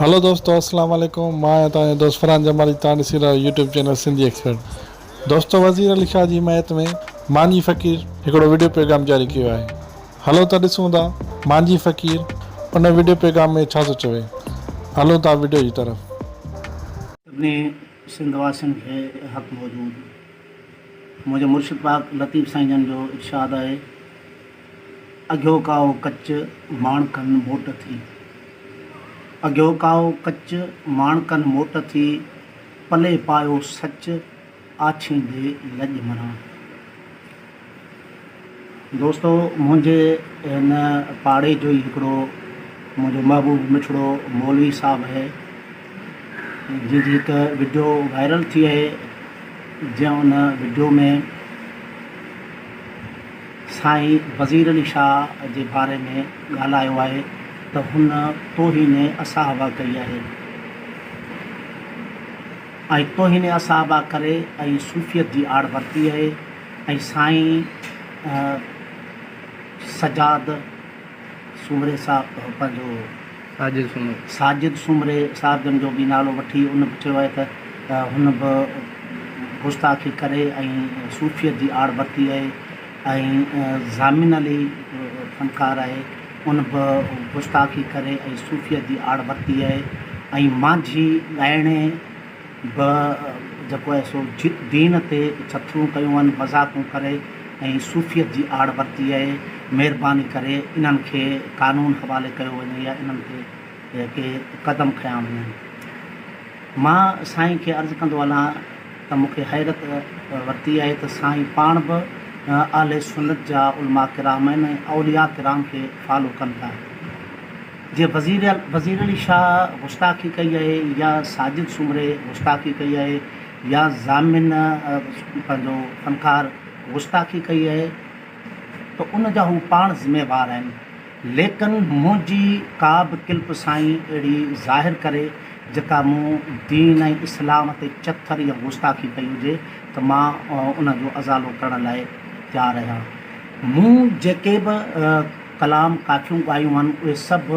هلو دوستو اسلام عليڪم مان آهيان توهان جو دوست فرحان جمالي توهان ڏسي رهيا آهيو يوٽيوب چينل سنڌي ايڪسپرٽ دوستو وزير علي شاهه جي حمايت ۾ مانجهي فقير هڪڙو وڊيو پيغام جاري ڪيو آهي هلو ته ڏسون ٿا مانجهي فقير ان وڊيو پيغام ۾ ڇا ٿو چوي هلون ٿا وڊيو جي طرف. سڀني سنڌ واسين کي حق موجود. منهنجي مرشد پاڪ لطيف سائين جن جو ارشاد آهي. اگهيو ڪائو ڪچ، ماڻڪن موٽ ٿي. اگهيو ڪائو ڪچ، ماڻڪن موٽ ٿي، پلي پايو سچ، آڇيندي لڄ مران. دوستو منهنجي هن پاڙي جو ئي هڪڙو منهنجو محبوب مٺڙو مولوي صاحب آهي جنهن جي هڪ وڊيو وائرل ٿي آهي جنهن ان وڊيو ۾ سائين وزير علي شاهه جي باري ۾ ڳالهايو آهي ته هن توهين اصحابه ڪئي آهي ۽ توهين اصحابه ڪري ۽ صوفيت جي آڙ ورتي آهي ۽ سائين سجاد سومري صاحب پنهنجو ساجد سومرو. ساجد سومري صاحب جن جو به نالو وٺي ان به چيو آهي ته هن به گستاخي ڪري ۽ صوفيت جي آڙ ورتي آهي ۽ ضامن علي فنڪار آهي ان به گستاخي ڪري ۽ صوفيت جي آڙ ورتي آهي ۽ مانجهي ڳائڻي به جيڪو آهي سو دين تي چٿرون ڪيون آهن، مذاقون ڪري ۽ صوفيت جي آڙ ورتي آهي، مهرباني ڪري انهن کي قانون حوالي ڪيو وڃي يا انهن تي ڪي قدم کنيا وڃن. مان سائين کي عرض ڪندو هلان ته مون کي حيرت ورتي آهي ته سائين پاڻ به اهل سنت جا علماء ڪرام آهن ۽ اولياء ڪرام کي فالو ڪن ٿا. جي وزير وزير علي شاهه گستاخي ڪئي آهي يا ساجد سومري گستاخي ڪئي آهي يا ضامن پنهنجو فنڪار گستاخي ڪئي آهي ته ان جا هو پاڻ ذميوار آهن ليڪن منهنجي ڪا به ڪلپ سائين اهڙي ظاهر ڪري جيڪا مون دين ۽ اسلام تي چٿر يا گستاخي ڪئي هجي ته مان ان جو ازالو ڪرڻ لاء تيار آهيان مون جيڪي به ڪلام ڪافيون ڳايون آهن اهي سڀ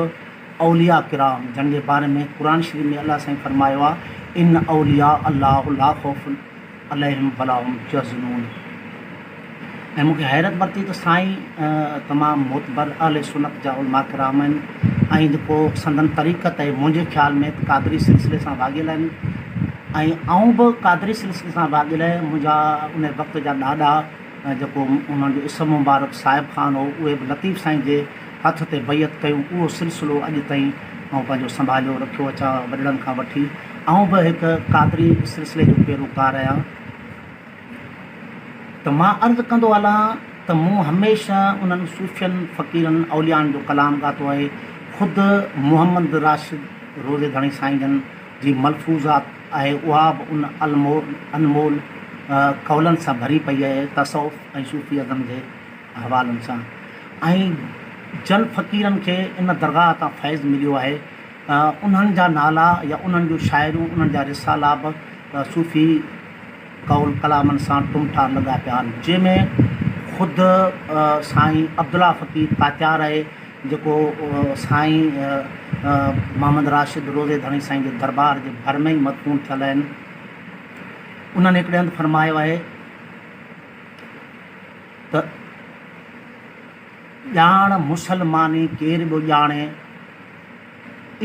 اولياء ڪرام جن جي باري ۾ قرآن شريف ۾ الله سائين فرمايو آهي ان اولياء الله لا خوف عليهم ولا هم يحزنون ۽ مون کي حيرت ورتي ته سائين تمام معتبر اهل سنت جا علماء ڪرام آهن ۽ جيڪو سندن طريقت آهي منهنجي خيال ۾ قادري سلسلي سان واڳيل آهن ۽ آئون به قادري سلسلي سان واڳيل آهيان منهنجا ان وقت جا ڏاڏا ۽ جيڪو انهن جو اسم مبارڪ صاحب خان هو، اهي به لطيف سائين جي هٿ تي بيعت ڪيون، اهو سلسلو اڄ تائين آئون پنهنجو سنڀاليو رکيو اچان، وڏڙن کان وٺي آئون به هڪ قادري سلسلي جو پيروڪار آهيان ته مان عرض ڪندو هلان ته مون هميشه انهن صوفين، فقيرن، اوليائن جو ڪلام ڳاتو آهي، خود محمد راشد روضي ڌڻي سائين جن جي ملفوظات آهي اها به ان انمول قولن سان ڀري پئي آهي تصوف ۽ صوفي ازم جي حوالن سان ۽ جن فقيرن کي ان درگاهه تان فيض مليو آهي انهن جا نالا يا انهن جون شاعريون انهن جا رسالا به صوفي قول ڪلامن سان ٽمٽار لڳا پيا آهن جنهن ۾ خود سائين عبدالله فقير ڪاتيار آهي جيڪو سائين محمد راشد روضي ڌڻي سائين جي دربار جي ڀر ۾ ئي مدفون ٿيل آهن. انهن هڪڙي هنڌ فرمايو آهي ته ڄاڻ مسلماني ڪير ٻيو ڄاڻي،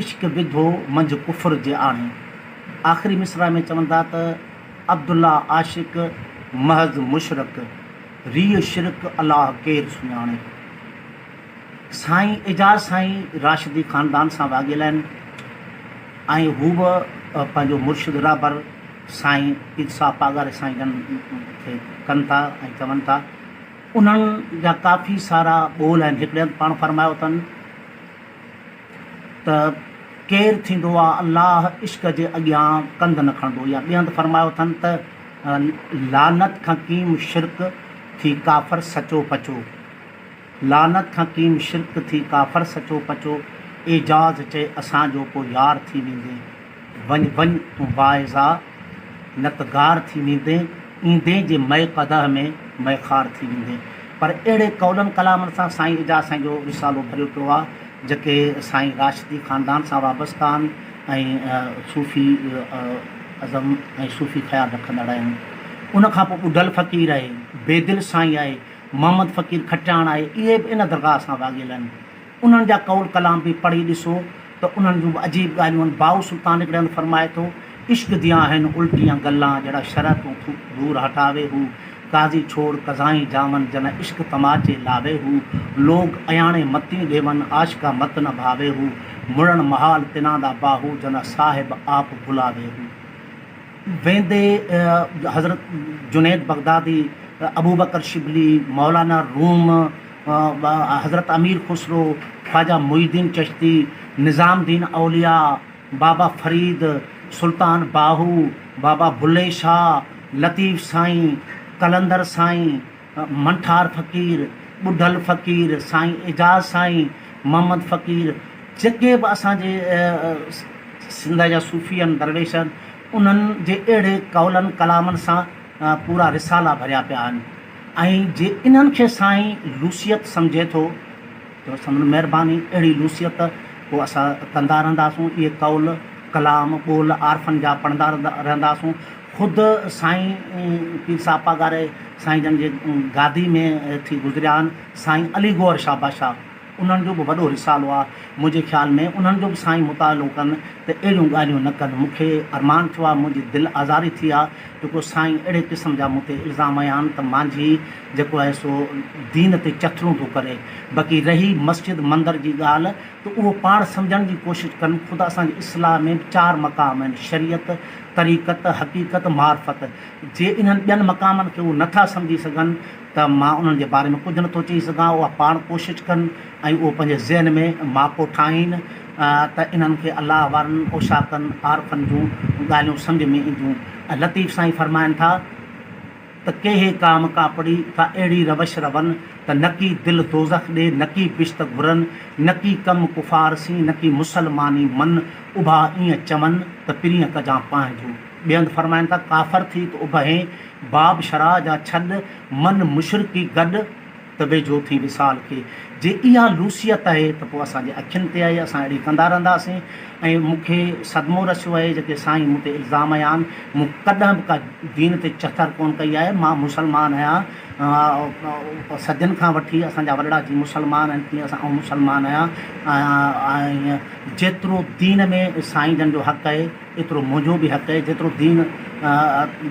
عشق وڌو منجهه ڪفر جي آڻي. آخري مصرع ۾ چون ٿا ته عبدالله عاشق محض مشرڪ، ريء شرڪ الله ڪير سڃاڻي. سائين اعجاز سائين راشدي خاندان سان واڳيل آهن ۽ هو به پنهنجو مرشد رهبر سائين پير صاحب پاڳاري سائين جن کي ڪن ٿا ۽ چون ٿا. انهن جا ڪافي سارا ٻول آهن. هڪڙي هنڌ پاڻ فرمايو اٿن ته ڪير ٿيندو آ الله عشق جي اڳيان ڪنڌ نه کڻندو يا ٻئي هنڌ فرمايو اٿن ته لعنت کان ڪيم شرڪ ٿي ڪافر سچو پچو. لعنت کان ڪيم شرڪ ٿي ڪافر سچو پچو اعجاز چئي اسان جو ڪو يار ٿي ويندين وڃ وڃ تون واعظا نه ته گار ٿي ويندين ايندين جي مئي قدح ۾ مئي خار ٿي ويندين پر اهڙي قولن ڪلامن سان سائين اعجاز سائين جو رسالو ڀريو پيو آ جيڪي سائين راشدي خاندان سان وابسته آهن ۽ صوفي ازم ۽ صوفي خيال رکندڙ آهن. ان کان پوء ٻڍل فقير آهي، بيدل سائين آهي، محمد فقير کٽياڻ آهي، اهي به ان درگاهه سان واڳيل آهن. انهن جا قول ڪلام به پڙهي ڏسو ته انهن جون به عجيب ڳالهيون آهن. باهو سلطان هڪڙي هنڌ فرمائي ٿو، عشق ديان هن الٽيان گلان جهڙا شرع تون دور هٽاوي هو، قاضي ڇوڙ قضائين جاون جنه عشق تماچي لاوي هو، لوگ اياڻي متين ڏيون عاشقا مت نه ڀاوي هو، مڙڻ محال تنان دا باهو جنه صاحب آپ بلاوي هو. ويندي حضرت جنيد بغدادي، ابوبڪر شبلي، مولانا روم، حضرت امير خسرو، خواجه محي الدين چشتي، نظام الدين اولياء، بابا فريد، سلطان باهو، بابا بلي شاهه، لطيف سائين، قلندر سائين، منٺار فقير، ٻڍل فقير، سائين اعجاز سائين، محمد فقير، جيڪي به اسان جي سنڌ جا صوفي آهن، درويش آهن، انهن جي اهڙي قولن ڪلامن سان پورا رسالا ڀريا پيا آهن ۽ جي انهن کي سائين لوسيت سمجهي ٿو ته سندن مهرباني اهڙي لوسيت پوء اسان ڪندا رهنداسون اهي قول ڪلام ٻول عارفن جا پڙهندا رهنداسون خود سائين پير صاحب پاڳاري سائين جن جي گادي ۾ ٿي گذريا آهن سائين علي گوهر شاهه بادشاهه انهن جو به وڏو رسالو آ منهنجي خيال ۾ انهن جو به سائين مطالعو ڪن ته اهڙيون ڳالهيون نه ڪن مون کي ارمان ٿيو آ منهنجي دل آزاري ٿي آ جيڪو سائين اهڙي قسم جا مون تي الزام هنيا آهن ته مانجهي جيڪو آهي سو دين تي چٿرون ٿو ڪري بقي رهي مسجد مندر جي ڳالهه ته اهو پاڻ سمجهڻ جي ڪوشش ڪن خود اسان جي اسلام ۾ به چار مقام آهن شريعت طريقت حقيقت معرفت جي انهن ٻين مقامن کي هو نٿا سمجهي سگهن ته مان انهن جي باري ۾ ڪجهه نٿو چئي سگهان، اها پاڻ ڪوشش ڪن ۽ اهو پنهنجي ذهن ۾ ماپو ٺاهين ته انهن کي الله وارن اوشاقن، عارفن، جون ڳالهيون سمجهه ۾ اينديون ۽ لطيف سائين فرمائن ٿا ته ڪيهي ڪام ڪاپڙي، ڪا اهڙي روش رون، ته نڪي دل دوزخ ڏي، نڪي بشت گهرن، نڪي ڪم ڪفار سين، نڪي مسلماني من، اڀا ائين چون، ته پرينء ڪجان پنهنجو. ٻئي هنڌ فرمائن ٿا، ڪافر ٿي ته اڀهين، باب شرع جا ڇڏ، من مشرڪي گڏ، ته ويجهو ٿي وصال کي. جي اها لوسيت آهي ته پوء اسان جي اکين تي آهي، اسان اهڙي ڪندا رهنداسين ۽ مون کي صدمو رسيو آهي، جيڪي سائين مون تي الزام هنيا آهن، مون ڪڏهن به ڪا دين تي چٿر ڪونه ڪئي آهي، مان مسلمان آهيان، صدين کان وٺي اسان جا وڏڙا جيئن مسلمان آهن تيئن اسان آئون مسلمان آهيان ۽ جيترو دين ۾ سائين جن جو حق آهي، ايترو منهنجو به حق آهي، جيترو دين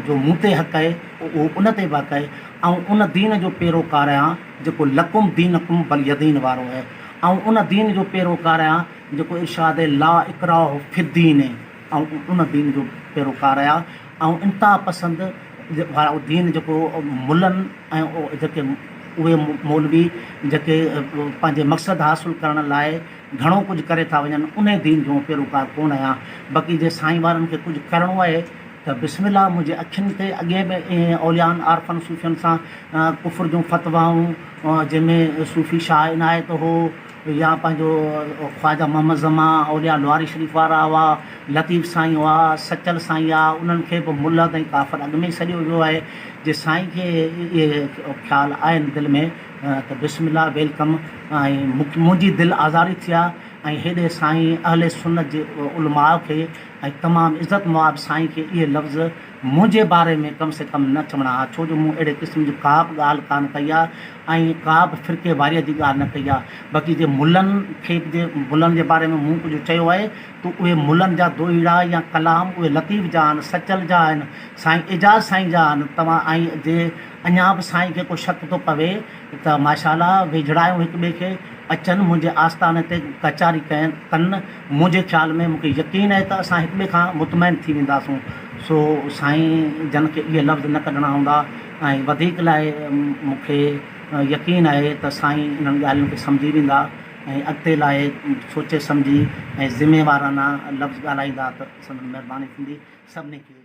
جو مون تي حق آهي، اهو ان تي به حق آهي. آئون ان دين جو پيروڪار آهيان، جيڪو لڪم دينڪم وليدين وارو آهي. آئون ان دين جو پيروڪار آهيان، جيڪو ارشاد لا اڪراه في الدين آهي. آئون ان دين جو پيروڪار آهيان. آئون انتها پسند وارو دين جيڪو ملن ۽ جيڪي اهي مولوي جيڪي پنهنجي مقصد حاصل ڪرڻ لاء گهڻو ڪجهه ڪري ٿا وڃن انهي دين جو پيروڪار ڪونه آهيان بقي جي سائين وارن کي ڪجهه ڪرڻو آهي ته بسم الله منهنجي اکين تي اڳي به ائين اوليائن عارفن صوفين سان ڪفر جون فتوائون جنهن ۾ صوفي شاهه عنايت هو يا پنهنجو خواجه محمد زمان اولياء لواري شريف وارا هئا لطيف سائين هئا سچل سائين هئا انهن کي به ملحد ۽ ڪافر اڳ ۾ ئي سڏيو ويو آهي جي سائين کي اهي خيال آهن دل ۾ ته بسم الله welcome ۽ منهنجي دل آزاري ٿي آ ۽ هيڏي سائين اهل سنت جي علماء کي ۽ تمام عزت مآب سائين کي اهي لفظ منهنجي باري ۾ ڪم سي ڪم نه چوڻا ها ڇو جو مون اهڙي قسم جي ڪا به ڳالهه ڪانه ڪئي آ ۽ ڪا به فرقي واريت جي ڳالهه نه ڪئي آ بقي جي ملن کي به جي ملن جي باري ۾ مون ڪجهه چيو آهي ته اهي ملن جا دوهيڙا يا ڪلام اهي لطيف جا آهن سچل جا آهن سائين اعجاز سائين جا آهن توهان ۽ جي اڃا به سائين کي ڪو شڪ ٿو پوي ته ماشاء الله ويجهڙايون هڪ ٻئي کي اچن منهنجي آستاني تي ڪچهري ڪن منهنجي خيال ۾ مون کي يقين آهي ته اسان هڪ ٻئي کان مطمئن ٿي وينداسون سو سائين جن کي اهي لفظ نه ڪڍڻا هوندا ۽ وڌيڪ لاء مون کي يقين آهي ته سائين انهن ڳالهين کي سمجهي ويندا ۽ اڳتي لاء سوچي سمجهي ۽ ذميوارانه لفظ ڳالهائيندا ته سندن مهرباني ٿيندي سڀني کي.